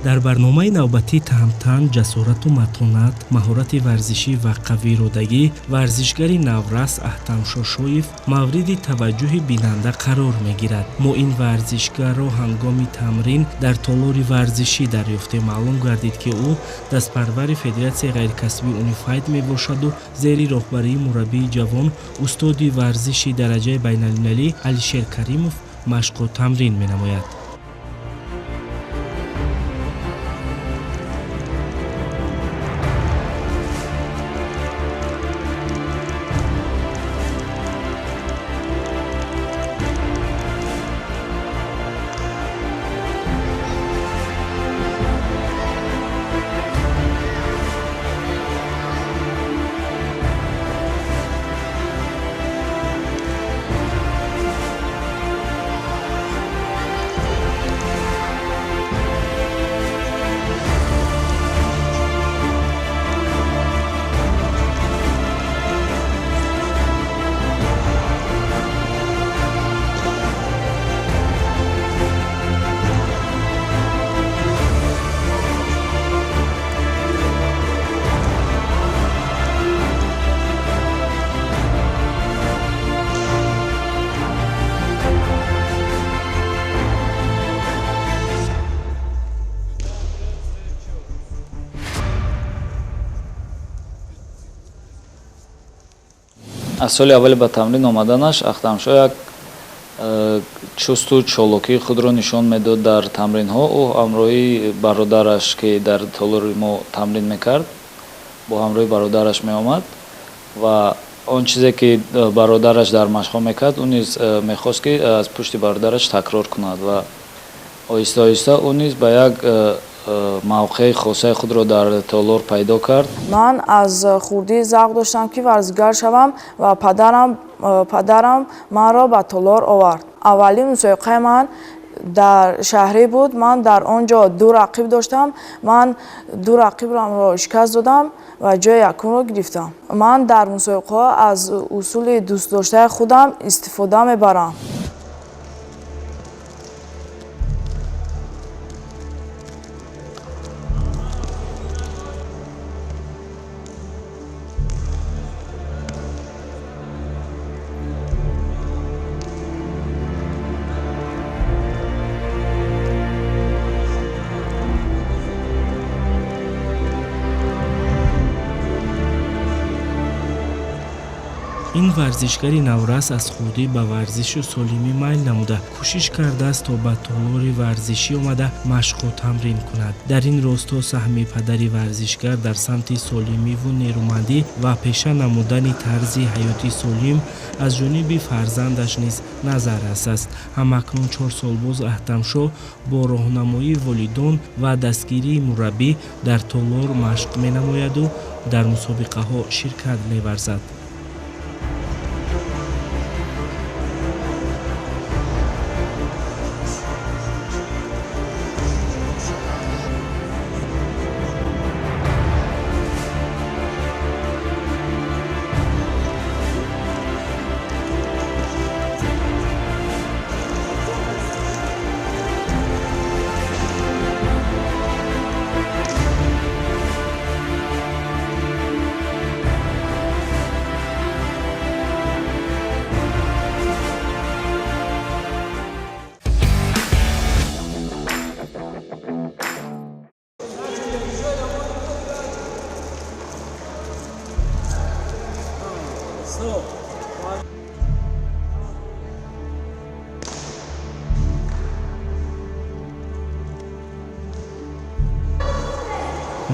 Дар барномаи навбатӣ таҳмтан, ҷасорату матонат, маҳорати варзишӣ ва қавииродагӣ варзишгари наврас Аҳтам Шошоев мавриди таваҷҷӯҳи бинанда қарор мегирад. Мо ин варзишгарро ҳангоми тамрин дар толори варзишӣ дарёфтем. Маълум гардид, ки ӯ дастпарвари Федератсияи ғайрикасбии Унифайт мебошаду зери роҳбарии мураббии ҷавон, устоди варзиши дараҷаи байналмилалӣ Алишер Каримов машқу тамрин менамояд. Аз соли аввали ба тамрин омаданаш Ахтамшо як чусту чолокии худро нишон медод дар тамринҳо. Ӯ ҳамроҳи бародараш, ки дар толори мо тамрин мекард, бо ҳамроҳи бародараш меомад ва он чизе ки бародараш дар машқҳо мекард, ӯ низ мехост, ки аз пушти бародараш такрор кунад ва оҳиста оҳиста ӯ низ ба як мавқеи хосаи худро дар толор пайдо кард. Ман аз хурдӣ завқ доштам, ки варзишгар шавам ва падарам манро ба толор овард. Аввалин мусобиқаи ман дар шаҳрӣ буд. Ман дар он ҷо ду рақиб доштам. Ман ду рақибамро шикаст додам ва ҷои якумро гирифтам. Ман дар мусобиқаҳо аз усули дӯстдоштаи худам истифода мебарам. Ин варзишгари наврас аз хурдӣ ба варзишу солимӣ майл намуда, кӯшиш кардааст, то ба толори варзишӣ омада машқу тамрин кунад. Дар ин росто саҳми падари варзишгар дар самти солимиву нерӯмандӣ ва пеша намудани тарзи ҳаёти солим аз ҷониби фарзандаш низ назаррас аст. Ҳамакнун чорсолбоз Аҳтамшо бо роҳнамоии волидон ва дастгирии мураббӣ дар толор машқ менамояду дар мусобиқаҳо ширкат меварзад.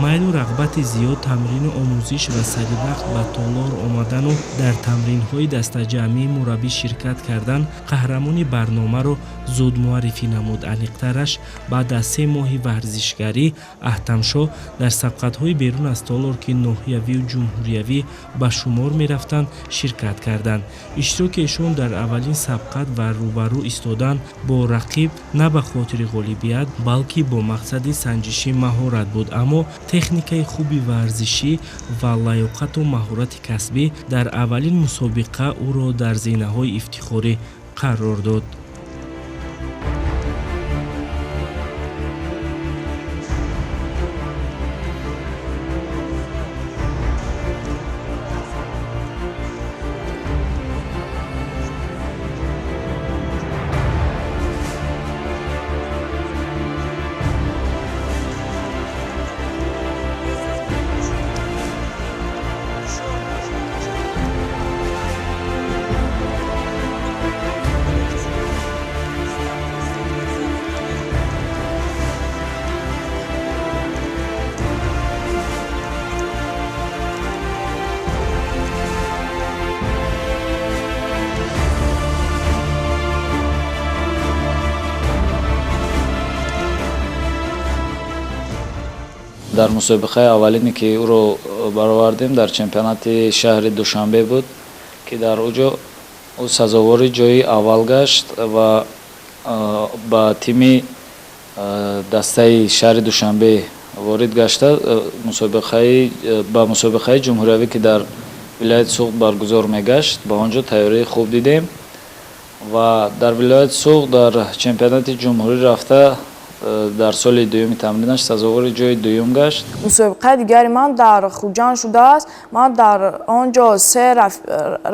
Майлу рағбати зиёд, тамрину омӯзиш ва саривақт ба толор омадану дар тамринҳои дастаҷамъии мураббӣ ширкат кардан қаҳрамони барномаро зуд муаррифӣ намуд. Аниқтараш, баъд аз 3 моҳи варзишгарӣ Аҳтамшо дар сабқатҳои берун аз толор, ки ноҳиявию ҷумҳуриявӣ ба шумор мерафтанд, ширкат карданд. Иштироки эшон дар аввалин сабқат ва рӯбарӯ истодан бо рақиб на ба хотири ғолибият, балки бо мақсади санҷиши маҳорат буд. Аммо техникаи хуби варзишӣ ва лаёқату маҳорати касбӣ дар аввалин мусобиқа ӯро дар зинаҳои ифтихорӣ қарор дод. Дар мусобиқаи аввалине ки ӯро баровардем, дар чемпионати шаҳри Душанбе буд, ки дар он ҷо ӯ сазовори ҷои аввал гашт ва ба тими дастаи шаҳри Душанбе ворид гашта, ба мусобиқаи ҷумҳуриявӣ, ки дар вилояти Суғд баргузор мегашт, ба он ҷо тайёрии хуб дидем ва дар вилояти Суғд дар чемпионати ҷумҳурӣ рафта, дар соли дуюми тамринаш сазовори ҷои дуюм гашт. Мусобиқаи дигари ман дар Хуҷанд шудааст. Ман дар он ҷо се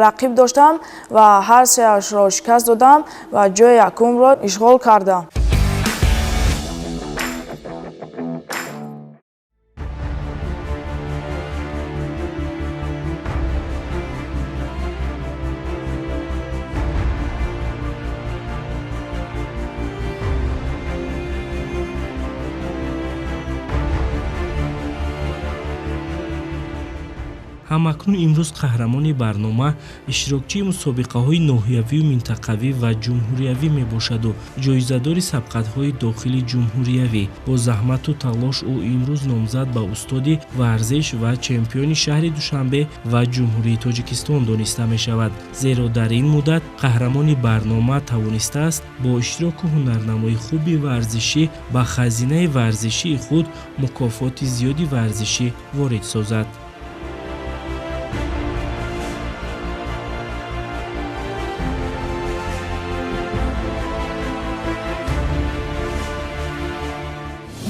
рақиб доштам ва ҳар сеашро шикаст додам ва ҷои якумро ишғол кардам. Ҳамакнун имрӯз қаҳрамони барнома иштирокчии мусобиқаҳои ноҳиявию минтақавӣ ва ҷумҳуриявӣ мебошаду ҷоизадори сабқатҳои дохили ҷумҳуриявӣ. Бо заҳмату талош ӯ имрӯз номзад ба устоди варзиш ва чемпиони шаҳри Душанбе ва Ҷумҳурии Тоҷикистон дониста мешавад, зеро дар ин муддат қаҳрамони барнома тавонистааст бо иштироку ҳунарнамои хуби варзишӣ ба хазинаи варзишии худ мукофоти зиёди варзишӣ ворид созад.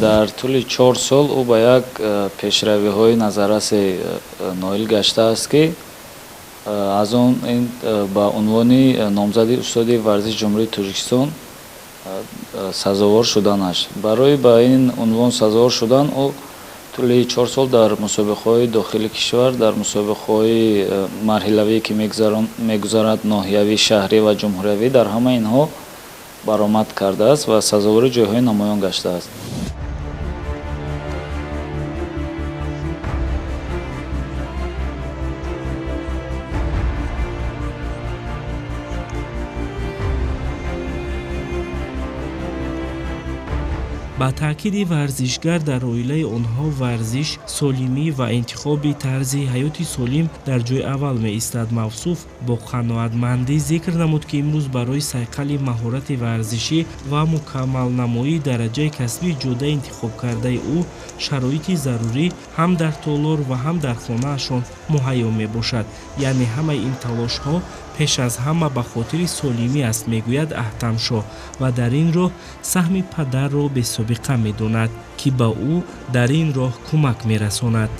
Дар тӯли 4 сол ӯ ба як пешравиҳои назаррасе ноил гаштааст, ки аз он ин ба унвони номзади устоди варзиши Ҷумҳурии Тоҷикистон сазовор шуданаш. Барои ба ин унвон сазовор шудан ӯ тӯли 4 сол дар мусобиқаҳои дохили кишвар, дар мусобиқаҳои марҳилавие, ки мегузарад, ноҳиявӣ, шаҳрӣ ва ҷумҳуриявӣ, дар ҳамаи инҳо баромад кардааст ва сазовори ҷойҳои намоён гаштааст. Ба таъкиди варзишгар, дар оилаи онҳо варзиш, солимӣ ва интихоби тарзи ҳаёти солим дар ҷои аввал меистад. Мавсуф бо қаноатмандӣ зикр намуд, ки имрӯз барои сайқали маҳорати варзишӣ ва мукаммалнамоии дараҷаи касбии ҷодаи интихобкардаи ӯ шароити зарурӣ ҳам дар толор ва ҳам дар хонаашон муҳайё мебошад. Яъне ҳамаи ин талошҳо пеш аз ҳама ба хотири солимӣ аст, мегӯяд Аҳтамшоҳ, ва дар ин роҳ саҳми падарро бесобиқа медонад, ки ба ӯ дар ин роҳ кӯмак мерасонад.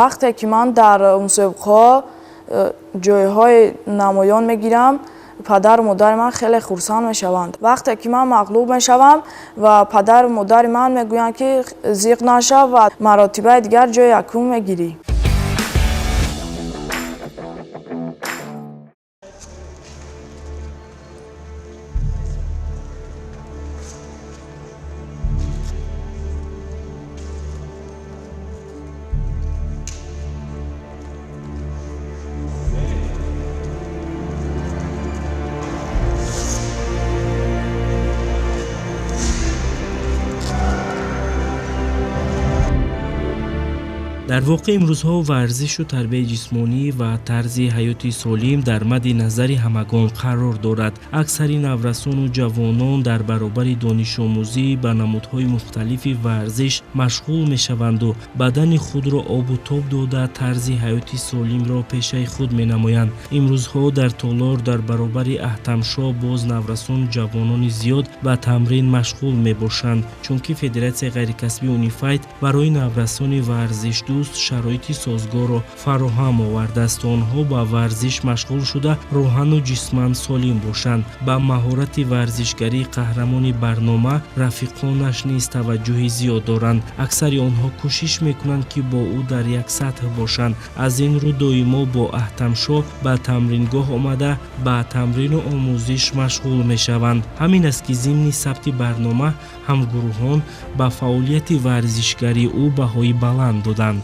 Вақте ки ман дар мусобиқаҳо ҷойҳои намоён мегирам, падару модари ман хеле хурсанд мешаванд. Вақте ки ман мағлуб мешавам ва падару модари ман мегӯянд, ки зиқ нашав ва маротибаи дигар ҷои якум мегирӣ. Дар воқеъ, имрӯзҳо варзишу тарбияи ҷисмонӣ ва тарзи ҳаёти солим дар мадди назари ҳамагон қарор дорад. Аксари наврасону ҷавонон дар баробари донишомӯзӣ ба намудҳои мухталифи варзиш машғул мешаванду бадани худро обу тоб дода, тарзи ҳаёти солимро пешаи худ менамоянд. Имрӯзҳо дар толор дар баробари Аҳтамшоҳ боз наврасону ҷавонони зиёд ба тамрин машғул мебошанд, чунки федератсияи ғайрикасбии Унифайт барои наврасони варзишдӯст дӯст шароити созгорро фароҳам овардааст, то онҳо ба варзиш машғул шуда рӯҳану ҷисман солим бошанд. Ба маҳорати варзишгарии қаҳрамони барнома рафиқонаш низ таваҷҷӯҳи зиёд доранд. Аксари онҳо кӯшиш мекунанд, ки бо ӯ дар як сатҳ бошанд. Аз ин рӯ доимо бо Аҳтамшоҳ ба тамрингоҳ омада ба тамрину омӯзиш машғул мешаванд. Ҳамин аст, ки зимни сабти барнома ҳамгурӯҳон ба фаъолияти варзишгарии ӯ баҳои баланд доданд.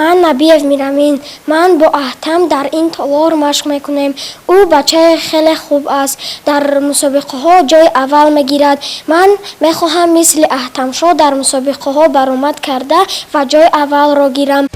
Ман Набиев Мирамин. Ман бо Аҳтам дар ин толор машқ мекунем. Ӯ бачаи хеле хуб аст, дар мусобиқаҳо ҷои аввал мегирад. Ман мехоҳам мисли Аҳтамшоҳ дар мусобиқаҳо баромад карда ва ҷои аввалро гирам.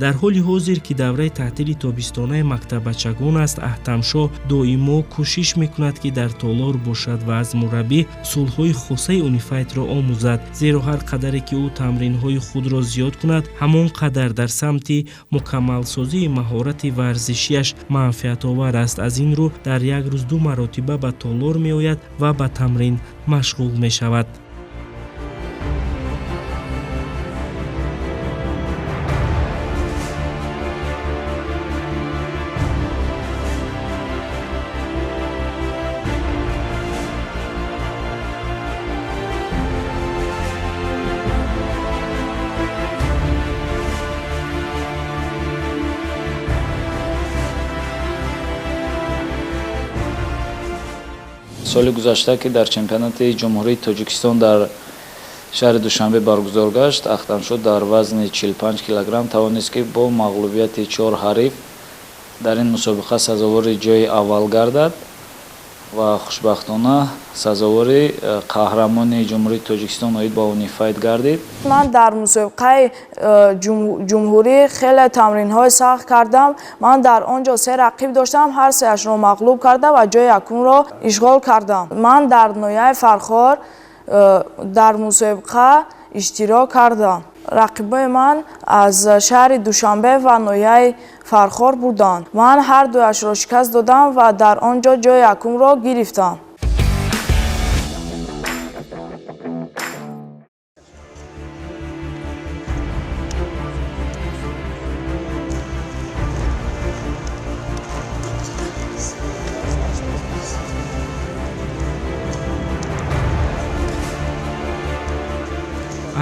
Дар ҳоли ҳозир, ки давраи таътили тобистонаи мактаббачагон аст, Аҳтамшоҳ доимо кӯшиш мекунад, ки дар толор бошад ва аз мураббӣ усулҳои хосаи унифайтро омӯзад, зеро ҳар қадаре ки ӯ тамринҳои худро зиёд кунад, ҳамон қадар дар самти мукаммалсозии маҳорати варзишиаш манфиатовар аст. Аз ин рӯ дар як рӯз 2 маротиба ба толор меояд ва ба тамрин машғул мешавад. Соли гузашта, ки дар чемпионати Ҷумҳурии Тоҷикистон дар шаҳри Душанбе баргузор гашт, Аҳтамшоҳ дар вазни 45 килограмм тавонист, ки бо мағлубияти 4 ҳариф дар ин мусобиқа сазовори ҷои аввал гардад ва хушбахтона сазовори қаҳрамони Ҷумҳурии Тоҷикистон оид ба унифайт гардид. Ман дар мусобиқаи ҷумҳурӣ хеле тамринҳои сахт кардам. Ман дар он ҷо 3 рақиб доштам, ҳар сеашро мағлуб карда ва ҷои якумро ишғол кардам. Ман дар ноҳияи Фархор дар мусобиқа иштирок кардам. Рақибои ман аз шаҳри Душанбе ва ноҳияи Фархор буданд. Ман ҳар дуяшро шикаст додам ва дар он ҷо ҷои якумро гирифтам.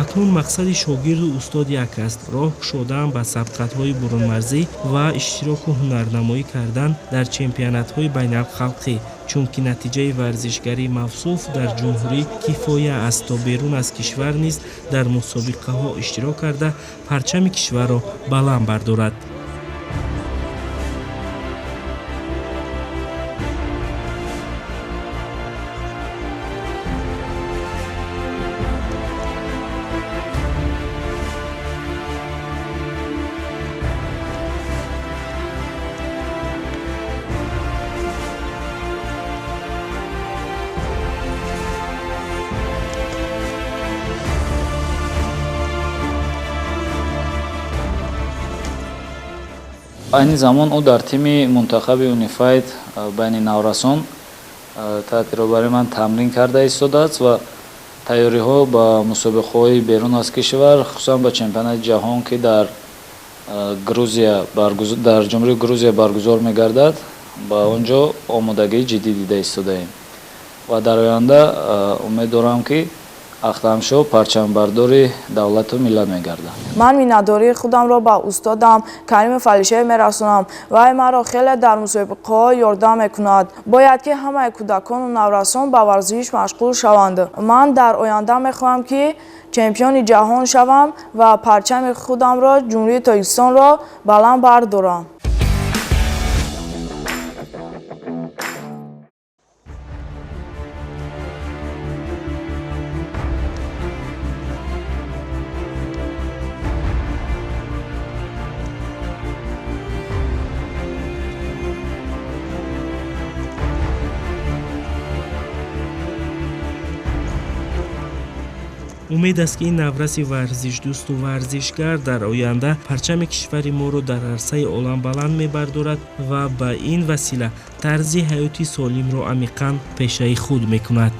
Акнун мақсади шогирду устод як аст: роҳ кушодан ба сабқатҳои бурунмарзӣ ва иштироку ҳунарнамоӣ кардан дар чемпионатҳои байналхалқӣ, чунки натиҷаи варзишгарии мавсуф дар ҷумҳурӣ кифоя аст, то берун аз кишвар низ дар мусобиқаҳо иштирок карда парчами кишварро баланд бардорад. Айни замон ӯ дар тими мунтахаби унифайт байни наврасон таҳти роҳбарии ман тамрин карда истодааст ва тайёриҳо ба мусобиқаҳои берун аз кишвар, хусусан ба чемпионати ҷаҳон, ки дар Ҷумҳурии Грузия баргузор мегардад, ба он ҷо омодагии ҷиддӣ дида истодаем ва дар оянда умед дорам, ки Ахтамшоҳ парчамбардори давлату миллат мегардад. Ман миннатдории худамро ба устодам Каримов Алишер мерасонам. Вай маро хеле дар мусобиқаҳо ёрдам мекунад. Бояд ки ҳамаи кӯдакону наврасон ба варзиш машғул шаванд. Ман дар оянда мехоҳам, ки чемпиони ҷаҳон шавам ва парчами худамро, Ҷумҳурии Тоҷикистонро баланд бардорам. Умед аст, ки ин навраси варзишдӯсту варзишгар дар оянда парчами кишвари моро дар арсаи олам баланд мебардорад ва ба ин васила тарзи ҳаёти солимро амиқан пешаи худ мекунад.